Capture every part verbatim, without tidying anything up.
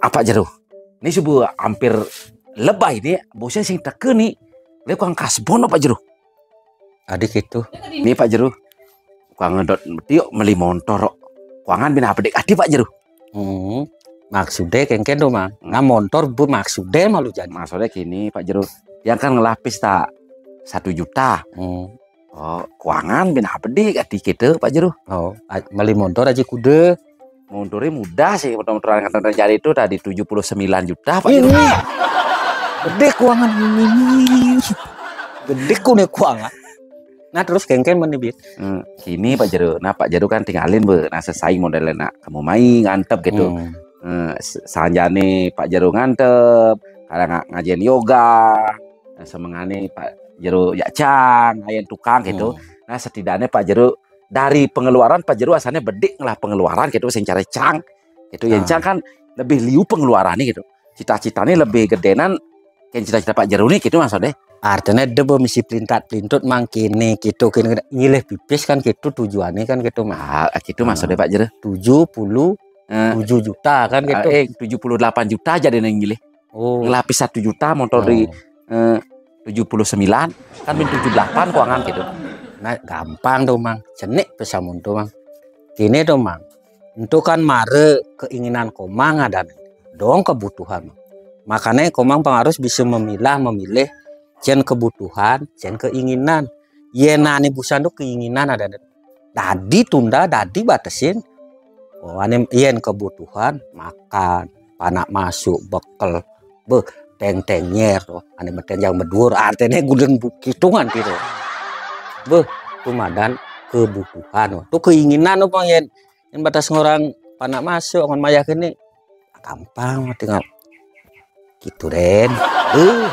Apa Jero? Ini subuh hampir lebay ni, bosnya sing teka ni. Lha kuang kasbon apa Jero? Adik itu. Ni Pak Jero. Kuang ngedot tiuk meli montor. Kuangan bina bedik ati Pak Jero. Hmm. Maksudnya kengken tu mang. Hmm. Nah montor bu maksudnya malu jadi. Maksudnya kini Pak Jero. Yang kan ngelapis tak satu juta. Hmm. Oh, kuangan bina bedik ati kita Pak Jero. Oh, meli montor aja kuda. Montornya mudah sih, motor-motoran kata terjadi itu tadi tujuh puluh sembilan juta Pak Jero. Ini. Gede kuangan ini. Gede ku nih kuangan. Nah terus kengken menibit. Hmm, kini Pak Jero. Nah Pak Jero kan tinggalin be. Nah selesai modelnya nak kamu main ngantep gitu. Hmm. Hmm, sanjane Pak Jero ngantep, kadang ngajian yoga. Nah, semengane Pak Jero ya cang, ayen tukang gitu. Hmm. Nah setidaknya Pak Jero dari pengeluaran Pak Jero asalnya bedik ngelah pengeluaran gitu sing cara cang gitu. Yang cang kan lebih liu pengeluarannya gitu. Cita-citanya lebih gedenan kayak cita-cita Pak Jero nih gitu maksudnya. Artinya dia misi pelintat pelintut mangkini gitu kini ngilih pipis kan gitu tujuannya kan gitu mah. Ah, gitu maksudnya Pak Jero. Tujuh puluh tujuh juta kan gitu. Eh, tujuh puluh delapan juta aja dia ngilih. Oh. Ngelapis satu juta motor di eh, tujuh puluh sembilan kan min tujuh delapan kuangan gitu. Nah gampang tuh mang, cenik pesamun tuh mang. Kini tuh mang, itu kan mare keinginan komang ada dong kebutuhan. Makanya komang pang harus bisa memilah memilih cen kebutuhan, cen keinginan. Yenane busan tuh keinginan ada. Dadi tunda, dadi batesin. Oh, ane yen kebutuhan makan, panak masuk, bekel, beh, teng-tenyer tuh. Ane meten yang medur, artinya gudeng hitungan gitu. Beh, tuh madan kebutuhan. Tuh keinginan tuh pang yen, yen batas ngorang panak masuk, ngon mayah kene. Gampang tinggal gitu den. Uh.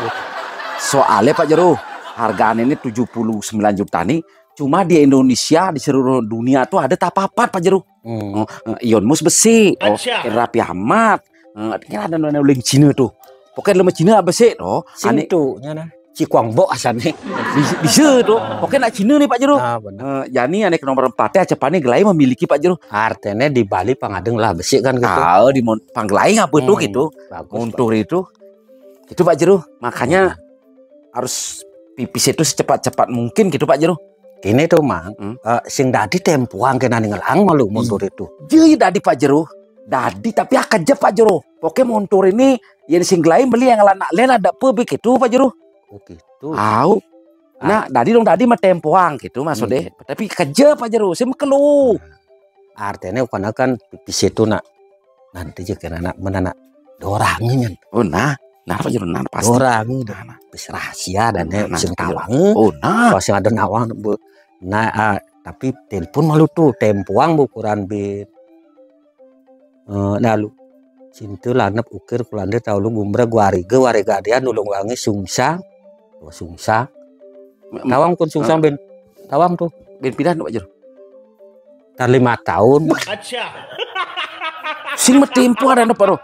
Soalnya Pak Jero, harganya ini tujuh puluh sembilan juta nih, cuma di Indonesia di seluruh dunia tuh ada tak apa Pak Jero. Hmm. Oh, eh, Ion Mus besi, oh, Rapi Ahmad, eh, kira ada nona uling Cina tuh. Pokoknya lama Cina besi tuh. Sing tuh nyana. Cikuang bok asane. Bisa, bisa tuh. Pokoknya nak Cina nih Pak Jero. Ah, bener. Eh, jani anek nomor empat ya cepane gelai memiliki Pak Jero. Artinya di Bali pangadeng lah besi kan gitu. Ah, di panggelai apa itu gitu. Bagus, montor itu. Itu Pak Jero. Makanya harus pipis itu secepat-cepat mungkin gitu Pak Jero. Kini tuh mang, hmm? Eh, sing dadi tempuang kena ngelang malu montor itu. Jadi dadi Pak Jero. Dadi tapi akan jep Pak Jero. Pokoknya montor ini yang sing gelai beli yang ngelak nak len ada apa begitu Pak Jero. Oh gitu. Au. Nah, dadi dong dadi mah tempoang gitu maksudnya. Hmm. Tapi kerja Pak Jero, saya kelu. Artinya bukan kan pipis itu nak nanti je kena nak mana nak dorangi nyen. Oh nah, nah Pak Jero nah pas. Dorangi dah. Nah, nah. Pis rahasia dan nah, nah, sing tawang. Oh nah. Pas ada nawang bu. Nah, ah, tapi telepon malu tuh tempoang bukuran bit. Eh, lalu cinta lanep ukir kulande taulung umra guariga wariga dia nulung wangi sungsang. Oh, sungsang. Tawang pun sungsang ben tawang tuh. Ben pindah Pak Jero. Tar lima tahun. Sing metimpu ada apa tuh?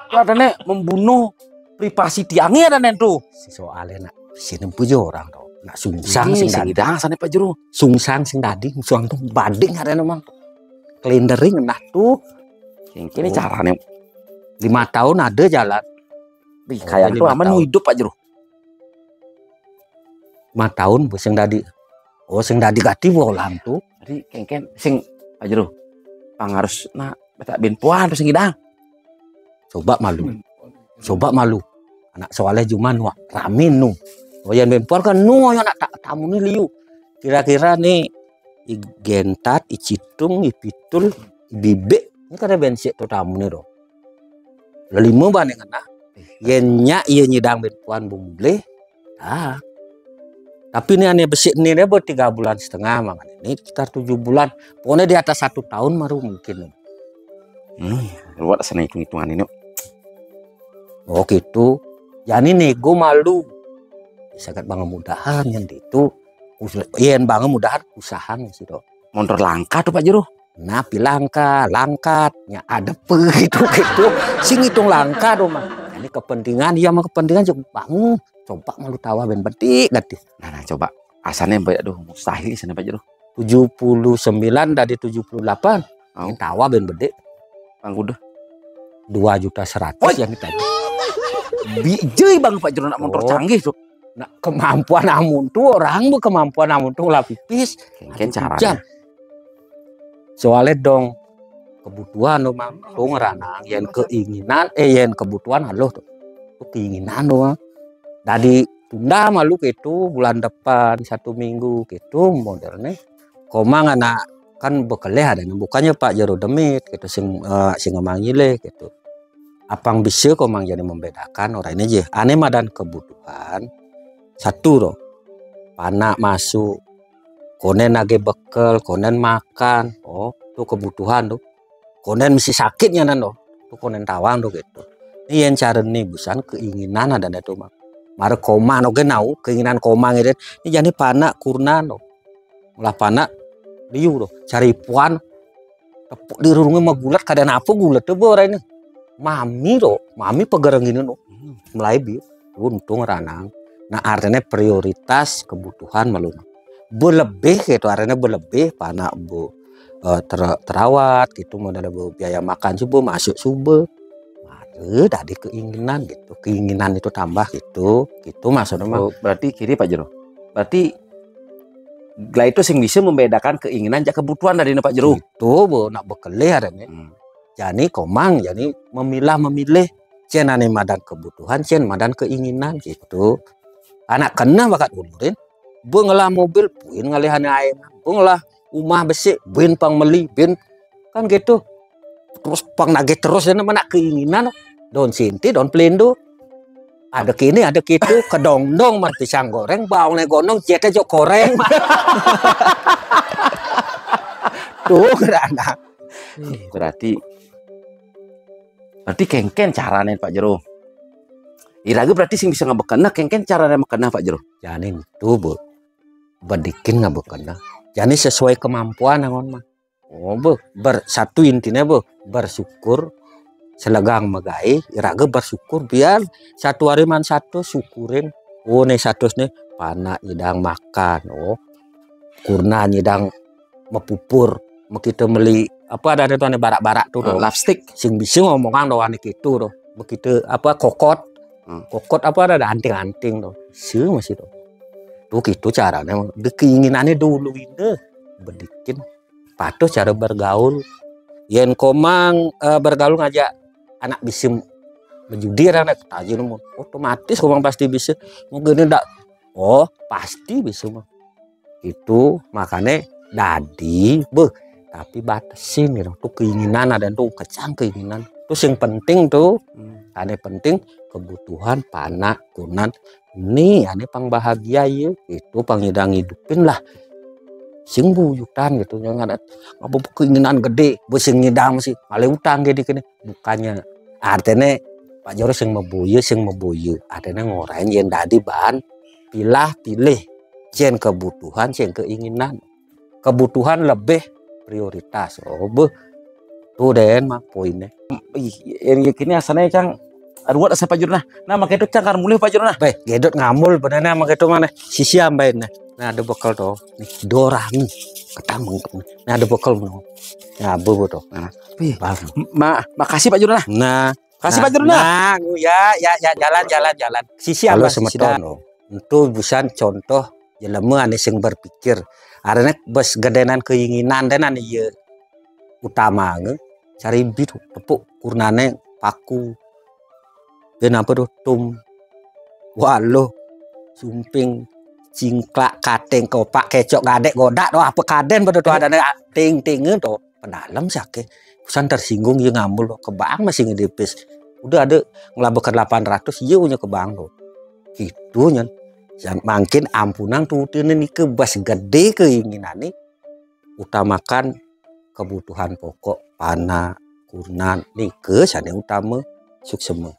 Katanya membunuh privasi tiangnya ada nen tuh. Si soalnya nak sini puji orang tuh. Nak sungsang sing dadi. Sing sana Pak Jero. Sungsang sing dadi, sungsang tuh banding ada memang. Kelindering nah tuh. Kini caranya lima tahun ada jalan. Ih, kayak itu aman hidup Pak Jero. Lima tahun bu sing dadi. Oh sing dadi gati bolan tuh. Jadi kengken sing Pak Jero. Pang harus nak betak bin puan tuh sing idang. Coba malu. Hmm. Coba malu. Anak soalnya cuma wah rame nu. Oh yang bin puan kan nu yang nak tamu ni liu. Kira-kira nih i gentat, i citung, i pitul, i bibik. Ini kada bensik tu tamu ni doh. Lelima bani kena. Yen nyak iya nyidang bin puan bumulih. Ah. Tapi ini aneh besik ni dia buat tiga bulan setengah mangan ini sekitar tujuh bulan. Pokoknya di atas satu tahun baru mungkin. Hmm, luar sana hitung-hitungan ini. Oh gitu. Jadi nego malu. Sangat bangun mudahan yang itu. Yen bangun mudahan usaha sih dok. Montor langka tuh Pak Jero. Napi langka, langkat, nya ada pe gitu gitu. Sing hitung langka dong mah. Ini kepentingan, iya mah kepentingan cukup bangun. Coba malu tawa ben bedik gati. Nah, nah coba. Asalnya baik aduh mustahil sana Pak Jero. Tujuh puluh sembilan dari tujuh puluh delapan. Oh. Ini tawa ben bedik. Pangkuda. dua juta seratus. Oi. Yang tadi. Bijai bang Pak Jero nak montor. Oh. Canggih tu. Nak kemampuan amun tu, orang berkemampuan amun tu lah pipis. Kengken caranya. Soalnya dong kebutuhan tu mang, tu ngeranang, yang keinginan, eh, yang kebutuhan halus tu. Tu keinginan tu mang. Dari tunda malu gitu, bulan depan, satu minggu gitu modelnya. Komang anak kan bekeleh ada, bukannya Pak Jero demit gitu, sing, eh, sing ngemang nyileh gitu. Apang bisa komang jadi membedakan orang ini aja. Ane madan kebutuhan, satu tu, panak masuk, konen age bekel, konen makan, oh, tu kebutuhan tu. Konen mesti sakitnya nan tu, tu konen tawang tu gitu. Ini yang cara ni busan keinginan ada tu mang. Mara komang oke nau, keinginan komang itu. Ini jadi panak kurnan tu. Lah panak liu tu, cari puan, tepuk di rurungnya magulat, kada napa gulat tu orang ini. Mami tu, mami pegereng ini tu. Mulai bi, untung ranang. Nah, artinya prioritas kebutuhan malu. Belebih gitu, artinya belebih, panak bu, eh, ter-, terawat gitu, modal bu biaya makan subuh, masuk subuh. Ada tadi keinginan gitu, keinginan itu tambah gitu, gitu maksudnya mah. Oh, berarti kiri Pak Jero. Berarti lah itu sing bisa membedakan keinginan jak kebutuhan dari Pak Jero. Itu bu, nak bekelih ada ni. Hmm. Jadi komang, jadi memilah memilih. Cen ane madan kebutuhan, cen madan keinginan gitu. Anak kena bakat ulurin, bengelah mobil, buin ngalihane air, bengelah rumah besik, buin pang meli, bin kan gitu. Terus pang nagih terus dan mana keinginan, don sinti, don pelindu. Ada kini, ada kitu, kedongdong mar pisang goreng, baung ne gondong, jete jo koreng. Tuh, kerana. Berarti, berarti kengken carane Pak Jero. Iraga berarti sing bisa ngabekena, kengken carane mekena Pak Jero. Jani itu bu, bedikin ngabekena. Jani sesuai kemampuan angon mah. Oh, bu, ber-, satu intinya bu, bersyukur selegang megai, iraga bersyukur biar satu hari man satu syukurin. Oh, ne satu ne panak nyidang makan. Oh, kurna nyidang mepupur, mekita meli apa ada tu ane barak-barak tu. Ah, tu. Lipstick. Sing bisi ngomongan tu ane kitu tu. Mekita apa kokot. Hmm. Kokot apa ada, ada anting-anting tu. Si masih tu. Tu kitu carane. Di keinginane dulu ini bedikin. Patuh cara bergaul. Yen komang, eh, bergaul ngajak anak bisi menjudi, anak tajin, otomatis komang pasti bisa. Mungkin ndak, oh, pasti bisa mah. Itu makanya dadi, beh, tapi batasin gitu. Tuh keinginan ada tuh kecang keinginan. Terus yang penting tuh, hmm, ane penting kebutuhan panak kunan. Nih, ane pang bahagia ye, itu pang nyidang ngidupin lah. Sing buyutan gitu, jangan ada apa keinginan gede, bu sing nyidang sih, malah utang gede kene. Bukannya, artinya Pak Jero sing maboya, sing maboya. Artinya ngorain yang dadi bahan pilah pilih, sing kebutuhan, sing keinginan. Kebutuhan lebih prioritas. Oh, beh. Tuh den mah poinnya. Ih, yang kini asalnya cang ruwet asa Pak Jero nah. Nah, makanya itu cang kan mulih Pak Jero nah. Beh, gedot ngamul benernya makanya itu mana. Sisi ambain nah. Nah, ada bekal tuh. Nih, dorah nih. Ketambeng. Nah, ada bekal bener. Nah, bu tuh. Nah, wih, ma-, makasih Pak Jero nah. Nah, kasih Pak Jero nah. Nah, ya, ya, ya, jalan, jalan, jalan. Sisi ambain, sisi semeton tuh. Itu busan contoh jelema ane sing berpikir. Arane bes gedenan keinginan dan ane ye utama nge. Cari bit tepuk kurnane paku. Kenapa tuh tum? Waluh, sumping, cingklak, kateng, kopak, kecok, gadek, godak, doh apa kaden pada tuh ada ting ting tuh. Pedalem sake. Pesan tersinggung ye ngambul kebang masih ngedipis. Udah ada ngelabek delapan ratus ye punya kebang tuh. Gitu nyen. Mangkin ampunang tutine nike bas gede keinginan nih. Utamakan kebutuhan pokok, panak, kurnan, nike sane utama suksema.